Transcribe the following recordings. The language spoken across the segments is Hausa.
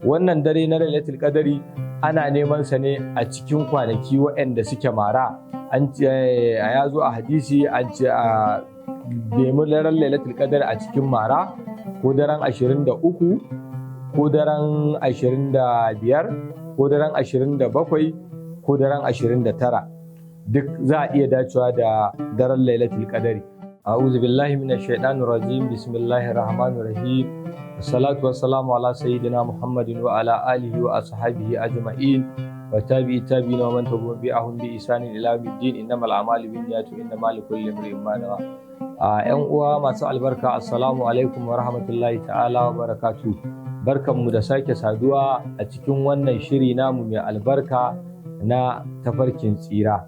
Wannan dare na Lailatul Qadari ana neman sa ne a cikin kwanaki waɗanda suke mara. An ya zo a hadisi, an ce a nemi daren Lailatul Qadari a cikin mara, ko daren 23, ko daren 25, ko daren 27, ko daren 29, duk za a iya dacewa da daren Lailatul Qadari. A'udhu billahi minash shaitanir rajim. Bismillahir rahmanir rahim. Wassalatu wassalamu ala sayyidina Muhammadin wa ala alihi wa ashabihi ajma'in wa tabi'i tabi'ina wa man tabi'ahum bi ihsanin ila yawmiddin. Innamal a'malu binniyati wa innamal likulli imrin ma nawa. Yan uwa masu albarka, assalamu alaikum wa rahmatullahi ta'ala wa barakatuh. Barkanmu da sake saduwa a cikin wannan shiri namu mai albarka na Tafarkin Tsira.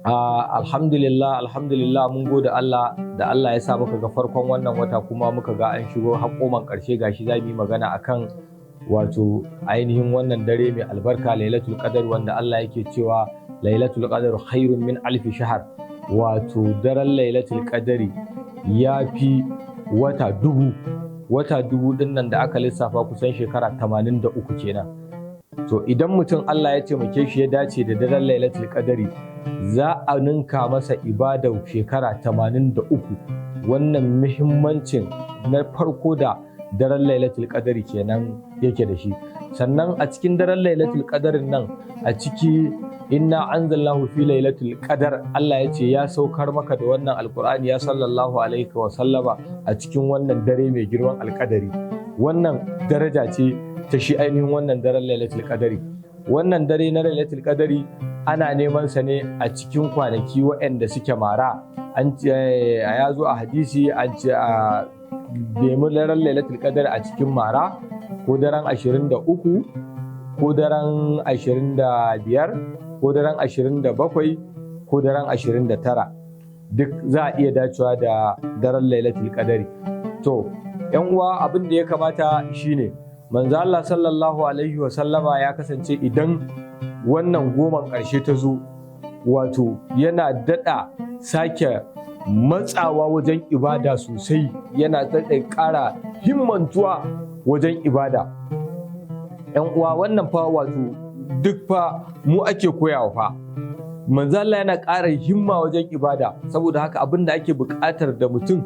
Alhamdulillah, alhamdulillah, mun gode Allah da Allah ya sa muka ga farkon wannan wata, kuma muka ga an shigo haƙoman ƙarshe. Gashi za mu yi magana akan wato ainihin wannan dare mai albarka, Lailatul Qadar, wanda Allah yake cewa Lailatul Qadar khairun min alfi shahr, wato daren Lailatul Qadari ya fi wata 1000. Wata 1000 din nan da aka lissafa, kusan shekara 83 kenan. To idan mutum Allah ya taimake shi ya dace da daren Lailatul Qadari, za a ninka masa ibadar shekara 83. Wannan muhimmancin na farko da daren Lailatul Qadari kenan yake da shi. Sannan a cikin daren Lailatul Qadarin nan, a ciki inna anzalnahu fi Lailatul Qadar, Allah ya ce ya saukar maka da wannan Alqur'ani, ya sallallahu alaihi wa sallama, a cikin wannan dare mai girman alƙadari. Wannan daraja ce ta shi ainihin wannan daren Lailatul Qadari. Wannan dare na Lailatul Qadari ana neman sa ne a cikin kwanaki waɗanda suke mara. An ya zo a hadisi, an ce a nemi daren Lailatul Qadar a cikin mara, ko daren 23, ko daren 25, ko daren 27, ko daren 29, duk za a iya dacewa da daren Lailatul Qadari. To yan uwa, abin da ya kamata shine, manzo Allah sallallahu alaihi wa sallama ya kasance idan wannan 10n ƙarshe ta zo, wato yana daɗa sake matsawa wajen ibada sosai, yana daɗa ƙara himmantuwa wajen ibada. Yan uwa, wannan fa wato duk fa mu ake koyawa fa. Manzo Allah yana ƙara himma wajen ibada. Saboda haka abin da ake buƙatar da mutum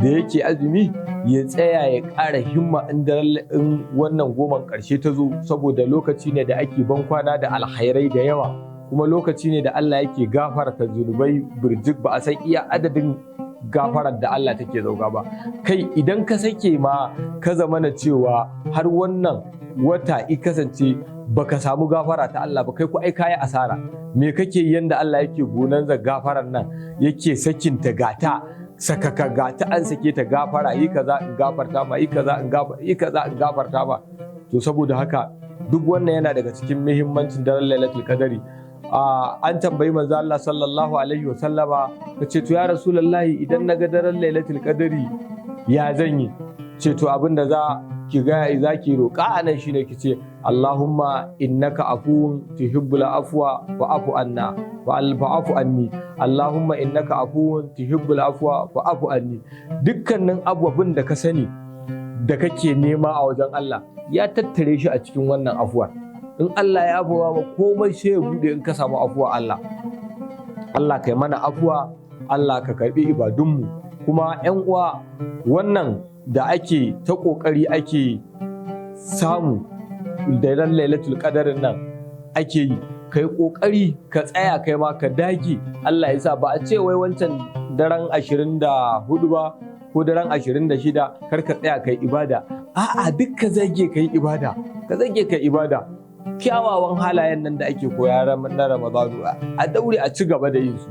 da yake azumi, ya tsaya ya ƙara himma in wannan 10n ƙarshe ta zo, saboda lokaci ne da ake ban kwana da alkhairai da yawa, kuma lokaci ne da Allah yake gafarta zunubai birjik. Ba a san iya adadin gafarar da Allah take zauga ba. Kai, idan ka sake ma ka zamana cewa har wannan wata i kasance baka samu gafara ta Allah ba, kai ko ai kayi asara. Me kake yanda Allah yake gonanza gafarar nan, yake sakinta, gata sakaka, gata an sake ta, gafara, yi kaza in gafarta ma, yi kaza in gafarta, yi kaza in gafarta ma. To saboda haka duk wannan yana daga cikin muhimmancin daren Lailatul Qadari. An tambayi manzo Allah sallallahu alaihi wa sallama, kace to ya Rasulullahi, idan naga daren Lailatul Qadari ya zan yi? Ce to abin da za ki ga za ki roƙa a nan shine ki ce Allahumma innaka afuwun tuhibbul afwa fa'fu anna, fa'fu anni. Allahumma innaka afuwun tuhibbul afwa fa'fu anni. Dukkanin abubuwan da ka sani da kake nema a wajen Allah, ya tattare shi a cikin wannan afuwar. In Allah ya afuwa ma, komai sai ya bude in ka samu afuwa Allah. Allah kai mana afuwa, Allah ka karbi ibadunmu. Kuma 'yan uwa, wannan da ake ta kokari ake samu da ran Lailatul Qadarin nan ake yi, kai kokari ka tsaya, kai ma ka dage. Allah ya sa ba a ce wai wancan daren 24 ba ko daren 26 kar ka tsaya kai ibada. A'a, duk ka zage kai ibada, ka zage kai ibada. Kyawawan halayen nan da ake koya na Ramadanu, a daure a ci gaba da yin su,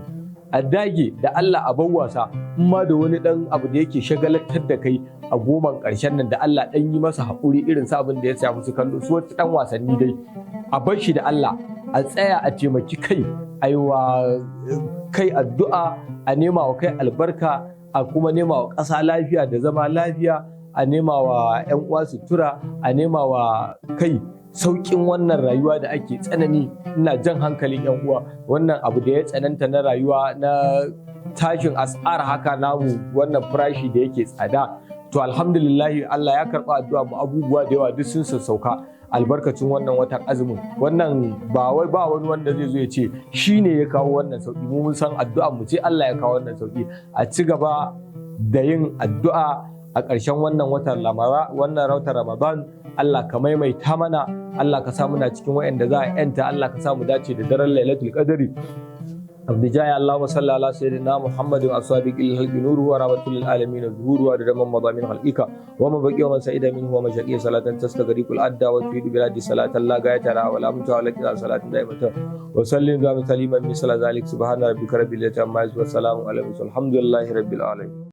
a dage da Allah, a bar wasa. In ma da wani dan abu da yake shagalatar da kai a 10n ƙarshen nan, da Allah dan yi masa haƙuri, irin sa abin da ya shafi su kallo, su wata dan wasanni dai, a bar shi da Allah. A tsaya a taimaki kai, a yi wa kai addu'a, a nema wa kai albarka, a kuma nema wa ƙasa lafiya da zama lafiya, a nema wa 'yan uwa sutura, a nema wa kai sauƙin wannan rayuwa da ake tsanani. Ina jan hankalin 'yan uwa, wannan abu da ya tsananta na rayuwa, na tashin as'ar haka namu, wannan farashi da yake tsada, To alhamdulillah, Allah ya karɓa addu'a mu, abubuwa da yawa duk sun sassauka albarkacin wannan watan azumin. Wannan ba wai ba wani wanda zai zo ya ce shi ne ya kawo wannan sauki. Mu mun san addu'a mu ce Allah ya kawo wannan sauki. A ci gaba da yin addu'a a ƙarshen wannan watan lamara, wannan watan Ramadan. Allah ka maimaita mana, Allah ka sa muna cikin waɗanda za a yanta, Allah ka sa mu dace da daren Lailatul Qadri. بجاه اللهم صل على سيدنا محمد السابق الخلق نوره ورحمة للعالمين ظهوره وعدد من مضى من خلقك ومن بقي ومن سعد منه ومن شقي، صلاة تستغرق الأدى وتفيد بلاد، صلاة لا غاية لها ولا منتهى لك، صلاة دائمة وسلم تسليما مثل ذلك. سبحان ربك رب العزة عما يصفون وسلام على المرسلين، الحمد لله رب العالمين.